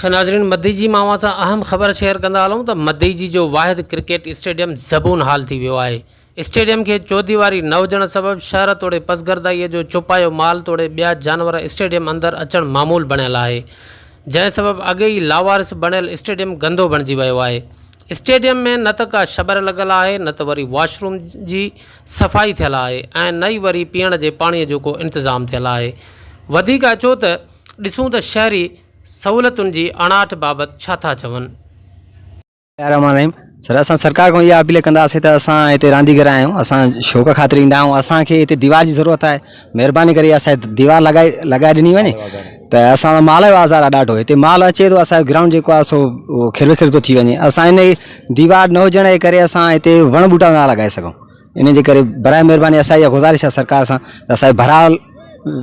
ناظرين مديجي مان اوهان سان اهم خبر شيئر ڪندا هلون ته مديجي جو واحد ڪرڪيٽ اسٽيڊيم زبون حال ٿي ويو آهي اسٽيڊيم کي چوديواري نه هجڻ سبب شهر توڙي پسگردائي جو چوپايو مال توڙي ٻيا جانور اسٽيڊيم اندر اچڻ معمول بڻيل آهي جنهن سبب اڳي ئي لاوارث بڻيل اسٽيڊيم گندو بڻجي ويو آهي اسٽيڊيم ۾ نه ته ڪا شٻر لڳل آهي نه ته وري واش روم جي صفائي ٿيل آهي ۽ نه ئي وري پيئڻ جي پاڻي جو ڪو انتظام ٿيل آهي وڌيڪ اچو ته ڏسون ته شهري سهولتن جي اڻاٺ بابت ڇا ٿا چون. الرحمٰن الرحيم سر اسان سرڪار کان اها اپيل ڪنداسين ته اسان هتي رانديگر آهيون اسان شوق خاطر ايندا آهيون اسان کي هتي ديوار جي ضرورت آهي مهرباني ڪري اسان کي ديوار لڳائي لڳائي ڏني وڃي ته اسان جو مال جو آزار آهي ڏاڍو هتي مال اچي ٿو اسان جو گرائونڊ جيڪو آهي سو کر وکر ٿو ٿي وڃي اسان ان ديوار نه هجڻ جي ڪري اسان هتي وڻ ٻوٽا نه لڳائي سگهون ان جي ڪري براء مهرباني اسان اها گذارش آهي سرڪار سان ته اسان کي ڀراء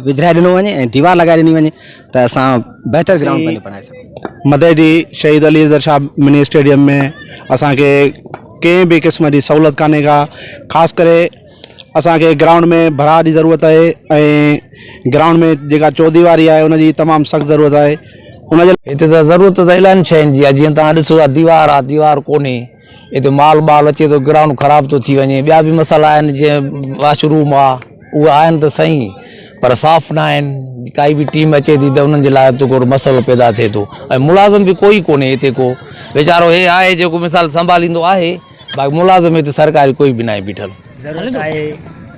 وجهرائي ڏنو وڃي ۽ ديوار لڳائي ڏني وڃي ته اسان بهتر گرائونڊ پنهنجو بڻائي سگهون. مدئجي شهيد علي حيدر شاهه مني اسٽيڊيم ۾ اسان کي ڪنهن به قسم جي سهولت ڪانهي ڪا خاص ڪري اسان کي گرائونڊ ۾ ڀراء جي ضرورت آهي ۽ گرائونڊ ۾ جيڪا چوديواري آهي ان جي تمام سخت ضرورت آهي ان جي هتي ته ضرورت ته الاهين شين جي آهي جيئن توهان ڏسو ٿا ديوار آهي ديوار ڪونهي هتي مال ٻال اچي ٿو گرائونڊ خراب ٿو ٿي وڃي ٻيا به مسئلا آهن جيئن واش روم آ اهي آهن ته صحيح پر صاف نه آهن ڪائي به ٽيم اچي ٿي ته انهن جي لاء ٿورو مسئلو پيدا ٿئي ٿو ۽ ملازم به ڪوئي ڪونهي هتي ڪو ويچارو هي آهي جيڪو مثال سنڀاليندو آهي باقي ملازم هتي سرڪاري ڪوئي به ناهي بيٺل. ضرورت آهي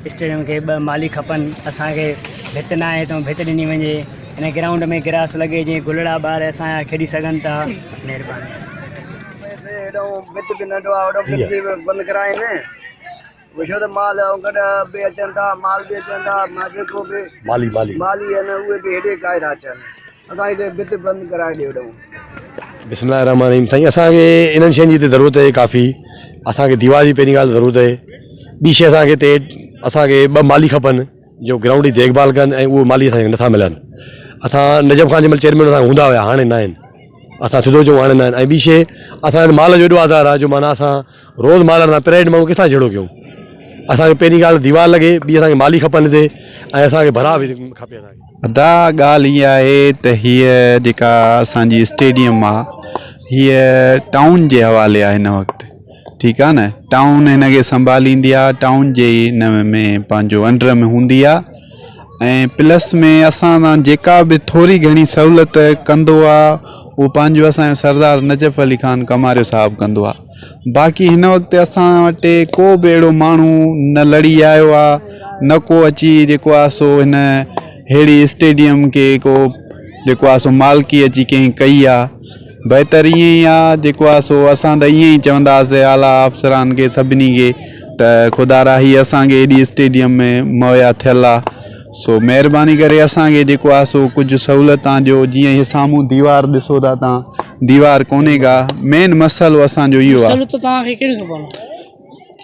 اسٽيڊيم کي ٻه مالي کپن اسان کي ڀت ناهي ته ڀت ڏني وڃي هن گرائونڊ ۾ گراس لڳي جيئن گلڙا ٻار اسان جا کيڏي سگهن ٿا مهرباني. ڀت به ننڍو آهي اوڏو ڀت به بند ڪرائين وڇو ته مال ۽ گڏهه به اچن ٿا مال به اچن ٿا مان جيڪو به مالي مالي مالي آهن اهي به هيڏي ڪاهي ٿا اچن اسان هتي ڀت بند ڪرائي ڏيو ڏئون. بسم الله الرحمن الرحيم سائين اسان کي انهن شين جي هتي ضرورت آهي ڪافي اسان کي ديوار جي پهرين ڳالهه ضرورت آهي ٻي شي اسان کي هتي اسان کي ٻه مالي کپن جو گرائونڊ جي ديک ڀال ڪن ۽ اهي مالي اسان کي نٿا ملن اسان نجف خان جنهن مهل چيئرمين اسان هوندا هيا هاڻي نه آهن اسان سڌو چئون هاڻي نه آهن ۽ ٻي شي اسان وٽ مال جو ايڏو آزار آهي جو معنيٰ اسان روز مال هڻندا پرائيويٽ ماڻهو ڪٿان جهيڙو ڪيون اسان کي پهرين ڳالهه ديوار لڳي ٻي اسان کي مالي کپن هتي ۽ اسان کي ڀرا به کپي اسان کي. ادا ڳالهه هيء آهي ته هيء جيڪا اسان جي اسٽيڊيم آ هيء ٽائون جي حوالي آ هن وقت ٺيڪ آ نه ٽائون هن کي سنڀاليندي آ ٽائون جي ئي هن ۾ پنهنجو انڊر ۾ هوندي آ ۽ پلس ۾ اسان سان جيڪا به ٿوري گهڻي سهولت ڪندو آ اهو پنهنجو اسان جو سردار نجف علي خان ڪماريو صاحب ڪندو آ باقي هن وقت اسان وٽ ڪو به اهڙو ماڻهو نه لڙي آيو آ نه ڪو اچي جيڪو آ سو هن ههڙي اسٽيڊيم کي ڪو جيڪو آ سو مالڪي اچي ڪنهن ڪئي آ بهتر ائين ئي آ جيڪو آ سو اسان ته ائين ئي چونداسين اعليٰ افسران کي سڀني کي ته خدا را هي اسان کي ايڏي اسٽيڊيم ۾ مهيا ٿيل آ سو مهرباني ڪري اسان کي جيڪو آ سو ڪجهه سهولتان ڏيو جيئن هي سامهون ديوار ڏسو ٿا تان ديوار ڪونهي ڪا مين مسئلو اسان جو اهو آ سهولتون توهان کي ڪهڙيون کپن؟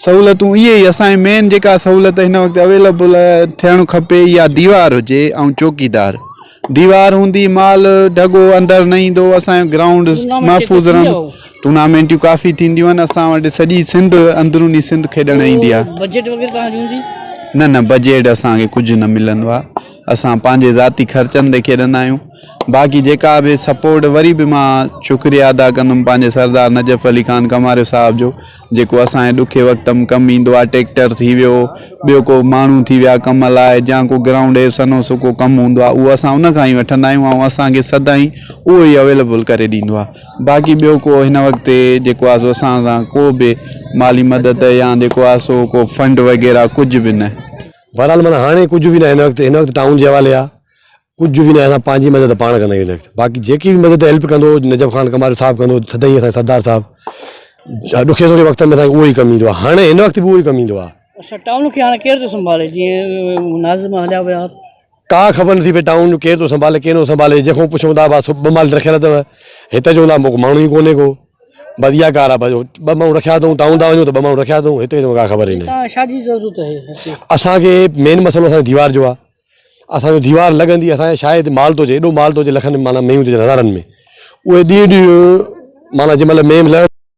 سهولتون اهي ئي اسان جي مين جيڪا سهولت هن وقت اويليبل ٿيڻ کپي اها ديوار هجي ۽ چوڪيدار ديوار هوندي مال ڍڳو اندر نه ايندو اسان جو گرائونڊ محفوظ رهندو ٽورنامينٽيون ڪافي ٿينديون آهن اسان وٽ سڄي سنڌ اندروني سنڌ کيڏڻ ايندي آهي بجيٽ وغيره توهان جي هوندي؟ نه نه بجيٽ اسان کي ڪجهه نه ملندو آهي اسان پنهنجي ذاتي خرچن تي کيڏندا آهيون باقي جيڪا به سپورٽ وري به مان شڪريه ادا ڪندم پنهنجي سردار نجف علي خان ڪماريو صاحب جو جيڪو اسان جي ڏکي وقت م ڪم ايندو آ ٽيڪٽر ٿي ويو ٻيو ڪو ماڻهو ٿي ويا ڪم لاء يا ڪو گرائونڊ جو سنهو سڪو ڪم هوندو آ اهو اسان ان کان ئي وٺندا آهيون ۽ اسان کي سدائين اهو ئي اويليبل ڪري ڏيندو آ باقي ٻيو ڪو هن وقت جيڪو آ سو اسان سان ڪو به مالي مدد يا جيڪو آ سو ڪو فنڊ وغيره ڪجهه به نه. بهرحال معنيٰ هاڻي ڪجهه به ناهي هن وقت هن وقت ٽائون جي حوالي آ ڪجهه به ناهي اسان پنهنجي مدد پاڻ ڪندا آهيون هن وقت باقي جيڪي به مدد هيلپ ڪندو نجف خان ڪماريو صاحب ڪندو سدائين اسان جو سردار صاحب ڏکي سکي وقت ۾ اسان کي اهو ئي ڪم ايندو آهي هاڻي هن وقت به اهو ئي ڪم ايندو آهي. اڇا ٽائون کي هاڻي ڪير ٿو سنڀالي جيئن ناظم هليا ويا. ڪا خبر نٿي پئي ٽائون جو ڪير ٿو سنڀالي ڪير نٿو سنڀالي جنهن کان پڇون ٿا بس ٻه مال رکيل اٿو هت چون ٿا ماڻهو ئي ڪونهي ڪو بس اها ڪار آهي بس ٻه ماڻهو رکيا اٿئون ٽائون ٿا وڃون ته ٻه ماڻهو رکيا اٿئون هتي ڪا خبر ئي ناهي. ڇا جي ضرورت آهي هتي؟ اسان کي مين مسئلو اسان جي ديوار جو آهي اسان جو ديوار لڳندي اسان جي شايد مال ٿو اچي ايڏو مال ٿو اچي لکن ۾ معنيٰ مينهون ٿي اچن هزارن ۾ اهي ڏينهن ڏينهن معنيٰ جنهن مهل مينهن لهندو.